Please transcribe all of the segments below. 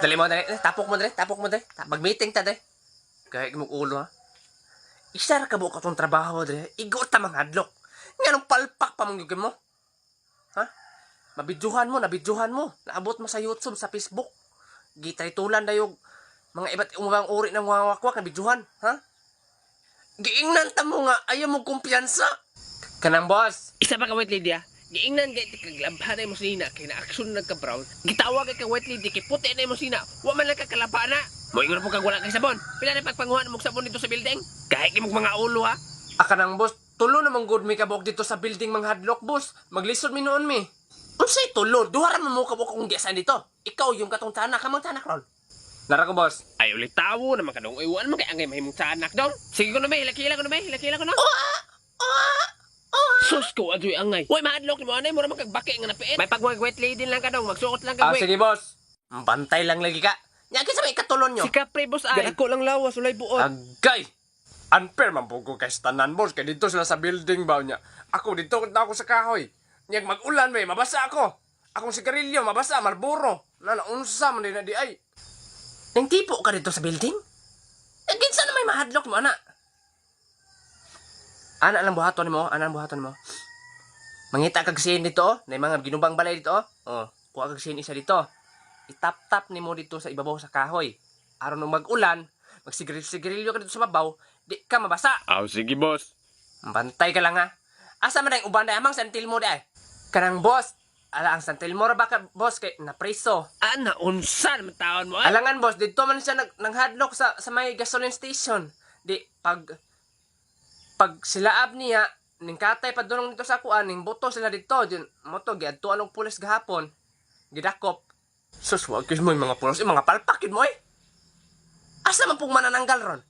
Dali mo, dali. Eh, tapok mo, dali. Tapok mo, dali. Mag-meeting ta, dali. Kaya mong ulo, ha? Isa ra ka buok atong trabaho, dali. Igo ta mga hadlok. Nganong palpak pa mong mo? Ha? Mabidyohan mo, nabidyohan mo. Naabot mo sa YouTube, sa Facebook. Gitaytulan na yung mga iba't ibang uri ng mga wakwak na bidyohan, ha? Giingnan ta mo nga, ayaw mo kumpiyansa. Kanang boss. Isa pa ka white lady ah. Giingnan kay kaglabhan na mo sinina kay na action nagka brown. Gitawag kay ka white lady kay puti na mo sina. Wa man lang ka kalaba na. Moingon po kag wala kay sabon. Pila na pagpanguha mo sabon dito sa building? Kahit imong mga ulo ha. Aka nang boss, tulo namang good mi kabok dito sa building mga hadlok, boss. Maglisod mi noon mi. Unsay tulo? Duha ra man mo kabok kung giasan dito. Ikaw yung katong tanak, kamang tanak ron. Nara ko, boss. Ay ulit tawo naman kadong iwan man kay angay mahimong tanak dong. Sige ko na may, hilakila ko na may, hilakila ko na. Sus ko adyoy angay. Uy, mahadlok nimo anay mura man kag baki nga napiit. May pag white lady lang kadong magsuot lang kag Ah, wig. sige, boss. Bantay lang lagi ka. Nya kinsa may katulon nyo? Si Capri boss ay. Dako lang lawas ulay buot. Agay! Unfair man po ko kay tanan, boss, kay dito sila sa building ba niya. Ako dito na ako sa kahoy. Nyag mag-ulan may mabasa ako. Akong sigarilyo mabasa, Marlboro. Na naunsa man din na di ay. Nang tipo ka dito sa building? Eh, kinsa na may mahadlok mo ana? Ana lang buhaton mo, ana lang buhaton mo. Mangita kag sin dito, oh. Na mga ginubang balay dito, oh. Oh, kuha kag sin isa dito. Itap-tap nimo dito sa ibabaw sa kahoy. Aron nung mag-ulan, magsigarilyo ka dito sa babaw, di ka mabasa. Aw sige boss. Bantay ka lang ha. Asa man ang uban amang santil mo di ay. Kanang boss, ala ang santil mo ra ba ka boss kay napriso. Ana unsa naman taon mo ay? Alangan boss, dito man siya nanghadlok sa may gasoline station. Di pag pag silaab niya ning katay padulong dito sa kuan ning buto sila dito din moto giadtuan og pulis gahapon. Gidakop. Sus, wag mo yung mga pulos, yung mga palpak yun mo eh. Asa man pong manananggal ron?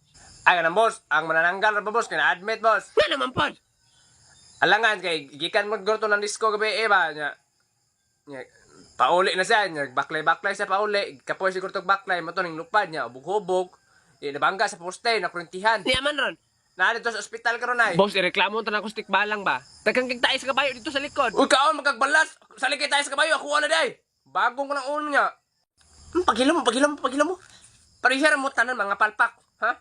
Ay, kanang boss, ang manananggal ron ba boss, kina admit boss. Nga naman pod. Alangan kay gikan mo gorto ng disco gabi eh ba nya. Nya pauli na siya nya, baklay-baklay siya pauli, kapoy siguro tog baklay mo to ning lupad niya, hubog-hubog. Di nabangga sa poste, nakurintihan. Niya man ron. Naa dito sa ospital karon ay. Boss, ireklamo ta na ako stick balang ba? Daghang kag tayo sa kabayo dito sa likod. Uy, kaon magkagbalas. Salikay tayo sa kabayo, ako na day. Bagong ko ng ulo niya. Pagilo mo, pagilo mo, pagilo mo. Parihira mo tanan mga palpak, ha?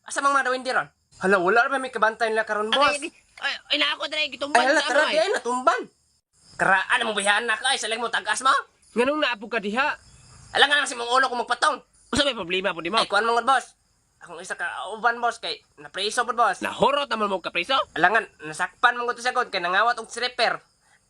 Asa mang mga dawin ron? Hala, wala ra ba may kabantay nila karon, boss? Ay, ay, ay, na ako dre gitumban Ay, hala, sa tara, amo, di ay. ay, natumban. Karaan mo bihan na ka, ay, salig mo, tagas mo. Nganong naapog ka diha? Alam nga naman si mong ulo kung magpatong. Unsa may problema po nimo? Ay, kuan mga boss. Akong isa ka uban, boss, kay napreso po, boss. Nahurot naman mo ka preso? Alangan, nasakpan man ko to sa kay nangawat og stripper.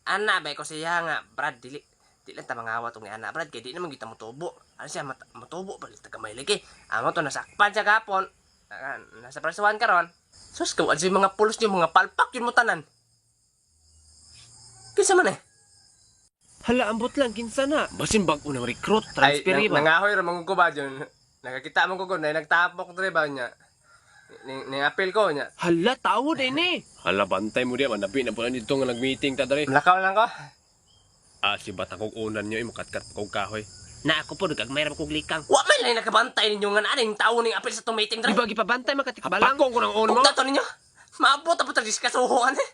Ana, bay ko siya nga, Brad, dili. Di lang ta mangawat og ni ana, Brad, kay di naman kita motubo. Ano siya, motubo, balik ta gamay lagi. Amo to, nasakpan siya gapon. Ah, nasa presuhan karon. Sus, kawad siya mga pulos niyo, mga palpak yun mo tanan. Kinsa man eh? Hala, ambot lang kinsa na. Basin bag-o ng recruit, Ay, transfer ba? nangahoy ra man ko ba dyan. Nakakita man ko ko, na nagtapok dre ba niya. Ning apel ko niya. Hala, tawo din eh. Hala, bantay mo diya, manabi na po na dito nga nag-meeting ta dre. Malakaw lang ko. Ah, si batang kog unan niyo, imukatkat pa kog kahoy. Na ako po, nagagmay ra kog likang. Wa man lang nakabantay ninyo nga na ning tawo ning apel sa tong meeting Di dre. ba gipabantay makatikbalang? Hapakong ko ng uno mo. Ugta to ninyo. Maabot ang putang diskasuhan eh.